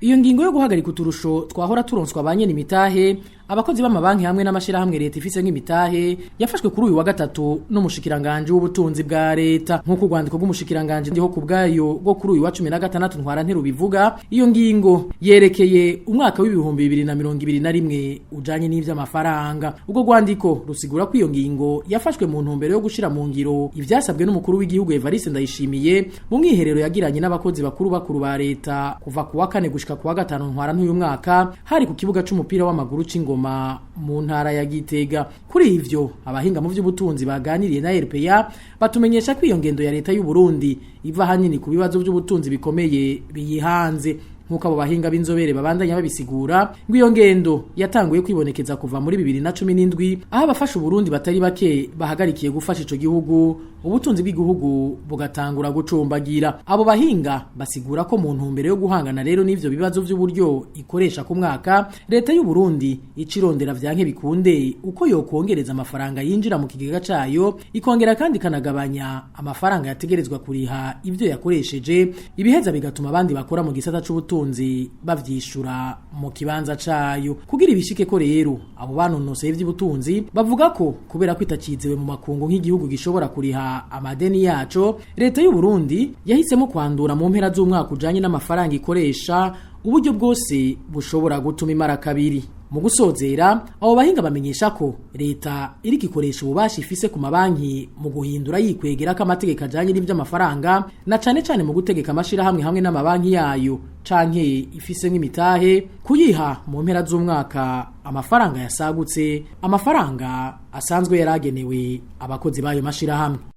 Iyo ngingo yo guhagarika uturusho twahora turonswa ba nyene imitahe, abakozi b'amabanki hamwe n'amashirahamwe leta ifise nk'imitahe, yafashwe kuri uyu wa gatatu n'umushikiranganje w'ubutunzi bwa leta. Nk'uko urwandiko rw'umushikiranganje ndiho ku bwayo rwo kuri uyu wa 16 Ntwarante rubivuga, iyo ngingo yerekeye umwaka w'2021 ujanye n'ivy'amafaranga. Ubwo rwandiko rusigura ko iyo ngingo yafashwe mu ntumbero yo gushira mu ngiro ivyasabwe n'umukuru w'igihugu Evariste Ndayishimiye mu mwiherero yagiranye n'abakozi bakuru bakuru ba leta kuva ku wa kane gushika ku wa gatanu Ntwarante uyu mwaka, hari ku kibuga c'umupira w'amaguru c'Ingoma mu ntara ya Gitega. Kuri ivyo, abahinga mu vy'ubutunzi baganiriye na RPA batumenyesha ko iyo ngendo ya leta y'u Burundi iva hanini ku bibazo by'ubutunzi bikomeye biyihanze. Nk'uko abo bahinga b'inzobere babandanya babisigura, ngo iyo ngendo yatanguye kwibonekeza kuva muri 2017, aho abafasha Uburundi batari bake bahagarikiye gufasha ico gihugu, ubutunzi bw'igihugu bugatangura gucumbagira. Abo bahinga basigura ko mu ntumbero yo guhangana rero n'ivyo bibazo vy'uburyo ikoresha ku mwaka, leta y'u Burundi icirondera vyanke bikunde uko yokongereza amafaranga yinjira mu kigega cayo, ikongera kandi ikanagabanya amafaranga yategerezwa kuriha ivyo yakoresheje, ibiheza bigatuma abandi bakora mu gisata c'ubutunzi bavyishura mu kibanza cayo. Kugira ibishike ko rero, abo banonoseye ivy'ubutunzi bavuga ko kubera ko itacizewe mu makungu nk'igihugu gishobora kuriha amadeni yaco, leta y'u Burundi yahisemo kwandura mu mpera z'umwaka ujanye n'amafaranga ikoresha uburyo bwose bushobora gutuma imara kabiri. Mu gusozera, abo bahinga bamenyesha ko leta iriko ikoresha ububasha ifise ku mabanki mu guhindura yikwegera ko amategeko ajanye n'ivy'amafaranga, na cane cane mu gutegeka amashirahamwe hamwe n'amabanki yayo canke ifise nk'imitahe kuyiha mu mpera z'umwaka amafaranga yasagutse, amafaranga asanzwe yaragenewe abakozi b'ayo mashirahamwe.